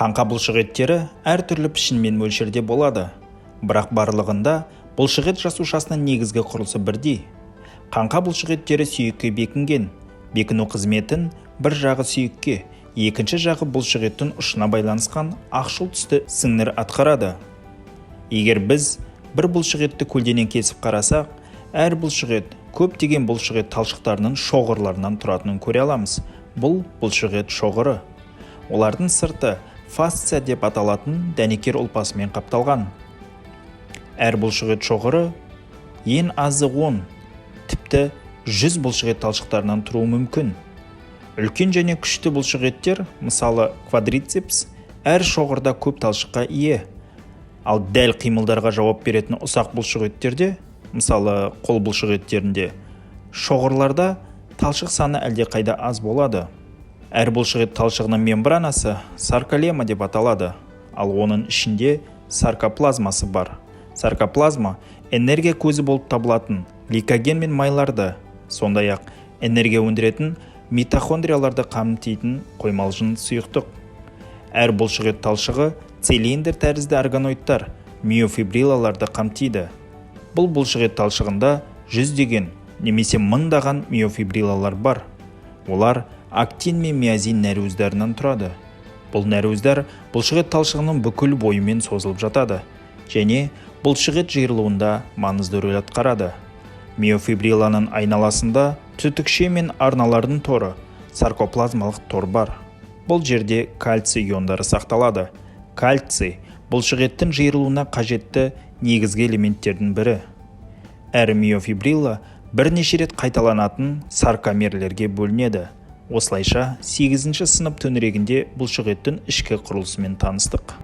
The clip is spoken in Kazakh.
Қаңқа бұлшықеттері әртүрлі пішін мен мөлшерде болады, бірақ барлығында бұлшықет жасушасының негізгі құрылысы бірдей. Қаңқа бұлшықеттері сүйекке бекінген. Бекіну қызметін бір жағы сүйекке, екінші жағы бұлшықеттің ұшына байланысқан ақшыл түсті сіңір атқарады. Егер біз бір бұлшықетті көлденең кесіп қарасақ, әр бұлшықет көптеген бұлшықет талшықтарының шоғырларынан тұратынын көре аламыз. Бұл бұлшықет шоғыры. Олардың сырты фасция деп аталатын дәнекер ұлпасымен қапталған. Әр бұлшықет шоғыры ең азы 10, тіпті 100 бұлшықет талшықтарынан тұруы мүмкін. Үлкен және күшті бұлшықеттер, мысалы, квадрицепс, әр шоғырда көп талшыққа ие. Ал дәл қимылдарға жауап беретін ұсақ бұлшықеттерде, мысалы, қол бұлшықеттерінде, шоғырларда талшық саны әлдеқайда аз болады. Әр бұлшықет талшығының мембранасы сарколемма деп аталады, ал оның ішінде саркоплазмасы бар. Саркоплазма энергия көзі болып табылатын гликоген мен майларды, сондай-ақ энергия өндіретін митохондрияларды қамтитын қоймалжың сұйықтық. Әр бұлшықет талшығы цилиндр тәрізді органоидтар, миофибриллаларды қамтиды. Бұл бұлшықет талшығында жүздеген немесе мыңдаған миофибриллалар бар. Олар актин мен миозин нәруыздарынан тұрады. Бұл нәруыздар бұлшықет талшығының бүкіл бойымен созылып жатады және бұлшықет жиырылуында маңызды рөл атқарады. Миофибрилланың айналасында түтікше мен арналардың торы, саркоплазмалық тор бар. Бұл жерде кальций иондары сақталады. Кальций бұлшықеттің жиырылуына қажетті негізгі элементтердің бірі. Әр миофибрилла бірнеше рет қайталанатын саркомерлерге бөлінеді. Осылайша, 8 сынып төңірегінде бұлшықеттің ішкі құрылысымен таныстық.